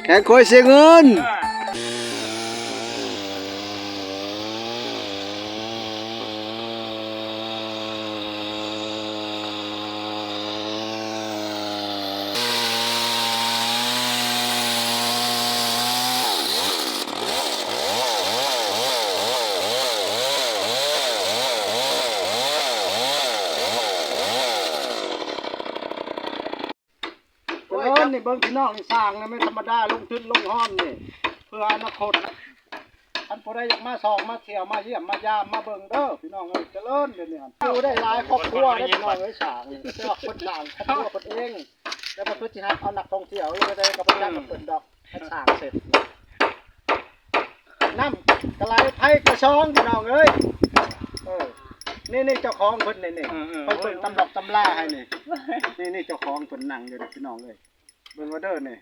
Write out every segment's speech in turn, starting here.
ແຂ່ງຄວາຍເສຍເງິນ. ໂອ້ຍ ຈະເລີນນີ້ ເບິ່ງພີ່ນ້ອງນີ້ ສ້າງນີ້ແມ່ນທຳມະດາ ລົງທຶນລົງຮອນນີ້ ເພື່ອອະນາຄົດ. ຄັນຜູ້ໃດຢາກມາສ່ອງມາທ່ຽວມາຢ້ຽມມາຢາມມາເບິ່ງເດີພີ່ນ້ອງເອີຍ ຈະເລີນດຽວນີ້ຫັ້ນ ຢູ່ໄດ້ຫຼາຍຄອບຄົວເດ້ພີ່ນ້ອງເອີຍ ສ້າງນີ້ ແຕ່ວ່າເພິ່ນສ້າງຄອບຄົວເພິ່ນເອງ ແຕ່ວ່າເພິ່ນຊິຮັບເອົານັກທ່ອງທ່ຽວ ຫຼື ໃດກໍບໍ່ຈັກກັບເພິ່ນດອກ ຄັນສ້າງເສັດ ນ້ຳກະໄຫຼໄຟກະຊອງພີ່ນ້ອງເອີຍ. ເອີ ນີ້ໆ ເຈົ້າຂອງເພິ່ນນີ້ ນີ້ ເອີໆ ເພິ່ນເບິ່ງຕຳລັບຕຳລາໃຫ້ນີ້ ນີ້ໆ ເຈົ້າຂອງເພິ່ນນັ່ງຢູ່ນີ້ພີ່ນ້ອງເອີຍ ເບິ່ງເອົາເດີນີ້.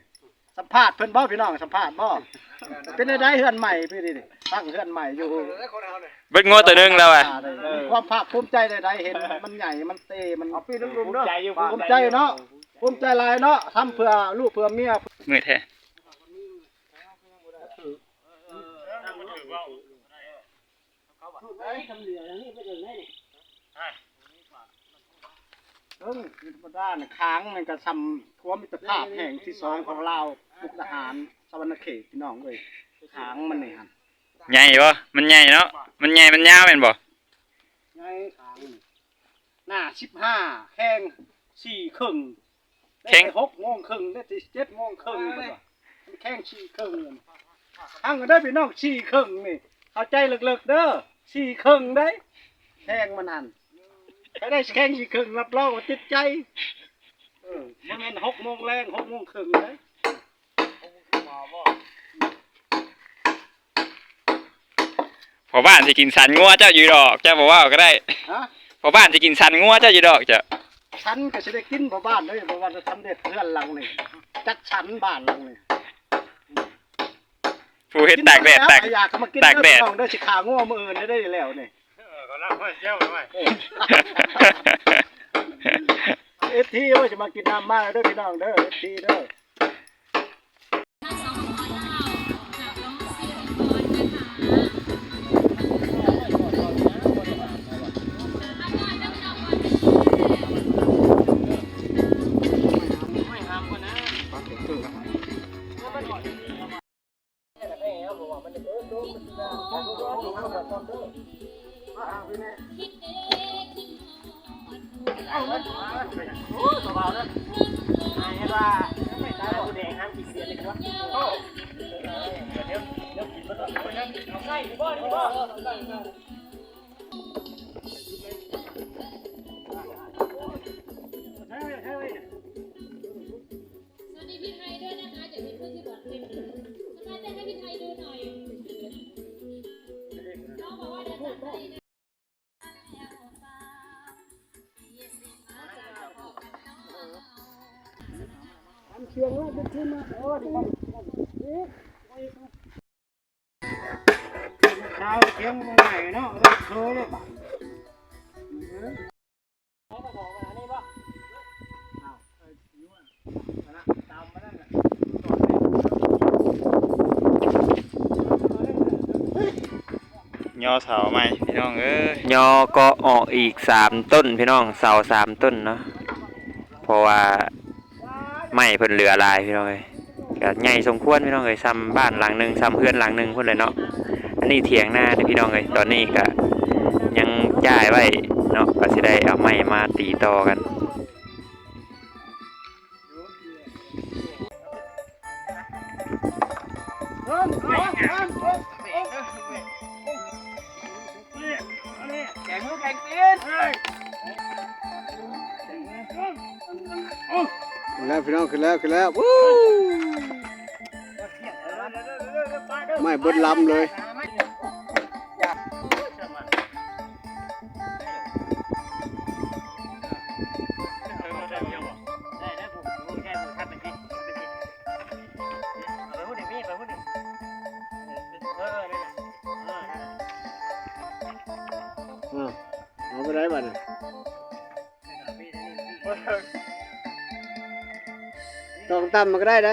ສຳພາດເພິ່ນບໍ່ພີ່ນ້ອງ ສຳພາດບໍ່? ເປັນແນວໃດເຮືອນໃໝ່ປີນີ້ນີ້ ຕັ້ງເຮືອນໃໝ່ຢູ່ ເບິດງົວໂຕໜຶ່ງແລ້ວວ່າ ມີຄວາມພາກພູມໃຈແນວໃດ ເຫັນມັນໃຫຍ່ ມັນເຕ ມັນ ເອົາປີໜຶ່ງເນາະ ພູມໃຈເນາະ ພູມໃຈຫຼາຍເນາະ ທຳເພື່ອລູກເພື່ອເມຍ ເມື່ອຍແທ້. ເອີ ທຳມະດານະ ຄ້າງນັ້ນກະຊ່ຳຂົວມິດຕະພາບແຫ່ງທີສອງຂອງລາວ ມຸກດາຫານ ສະຫວັນນະເຂດ ພີ່ນ້ອງເອີຍ ຄ້າງມັນນີ້ຫັ້ນ ໃຫຍ່ບໍ່? ມັນໃຫຍ່ເນາະ ມັນໃຫຍ່ ມັນຍາວແມ່ນບໍ່? ໃຫຍ່ ຄ້າງນີ້ ໜ້າສິບຫ້າ ແຂ້ງສີ່ເຄິ່ງ ແຂ້ງ ໄດ້ຫົກໂມງເຄິ່ງ ໄດ້ເຈັດໂມງເຄິ່ງ ເພິ່ນວ່າ ແຂ້ງສີ່ເຄິ່ງ ຟັງກັນເດີພີ່ນ້ອງ ສີ່ເຄິ່ງນີ້ ເຂົ້າໃຈເລິກໆເດີ ສີ່ເຄິ່ງເດ້ ແຂ້ງມັນຫັ້ນ ໃຜໄດ້ແຂ້ງສີ່ເຄິ່ງ ຮັບຮອງວ່າຕິດໃຈ ເອີ ບໍ່ແມ່ນຫົກໂມງແລງ ຫົກໂມງເຄິ່ງເດ້. ພໍ່ບ້ານຊິກິນສັນງົວເຈົ້າຢູ່ດອກ ເຈົ້າບໍ່ເວົ້າກໍໄດ້ ຮະ? ພໍ່ບ້ານຊິກິນສັນງົວເຈົ້າຢູ່ດອກ ເຈົ້າ ສັນກໍຊິໄດ້ກິນພໍ່ບ້ານເດ້ ເພາະວ່າສຳເລັດເຮືອນຫຼັງນີ້ ຈັດສັນບ້ານຫຼັງນີ້ ຜູ້ເຮັດຕາກແດດ ຕາກ ຕາກແດດ ເດີ ຊິຂ້າງົວມື້ອື່ນໄດ້ແລ້ວນີ້ ເອີ ກໍລາບໄວ້ແຈ່ວໄວ້ ເອັຟຊີ ໂອ້ຍ ຈະມາກິນນ້ຳມາເດີພີ່ນ້ອງເດີ ເອັຟຊີ ເດີ. สวัสดีพี่ไทยด้วยนะคะ เดี๋ยวมีเพื่อนที่บอกเต็มเลย สบายใจให้พี่ไทยดูหน่อย น้องบอกว่าเดี๋ยวจัดให้นะ ຍໍເສົາໃໝ່ພີ່ນ້ອງເອີຍ ຍໍກໍອອກອີກສາມຕົ້ນພີ່ນ້ອງ ເສົາສາມຕົ້ນເນາະ ເພາະວ່າ ໄມ້ເພິ່ນເຫຼືອຫຼາຍພີ່ນ້ອງເອີຍ ກະໃຫຍ່ສົມຄວນພີ່ນ້ອງເອີຍ ຊ່ຳບ້ານຫຼັງໜຶ່ງ ຊ່ຳເຮືອນຫຼັງໜຶ່ງພຸ້ນແຫຼະເນາະ. ອັນນີ້ຖຽງນາເດີພີ່ນ້ອງເອີຍ ຕອນນີ້ກະຍັງຈ່າຍໄວ້ເນາະ ກະຊິໄດ້ເອົາໄມ້ມາຕີຕໍ່ກັນ. ຂຶ້ນແລ້ວພີ່ນ້ອງ ຂຶ້ນແລ້ວ ຂຶ້ນແລ້ວ ວູ້ ໄມ້ເບິດລຳເລີຍ. ເອົາໄປໄດ້ບັດນີ້ ຕອກຕ່ຳມັນກໍໄດ້ເດ້.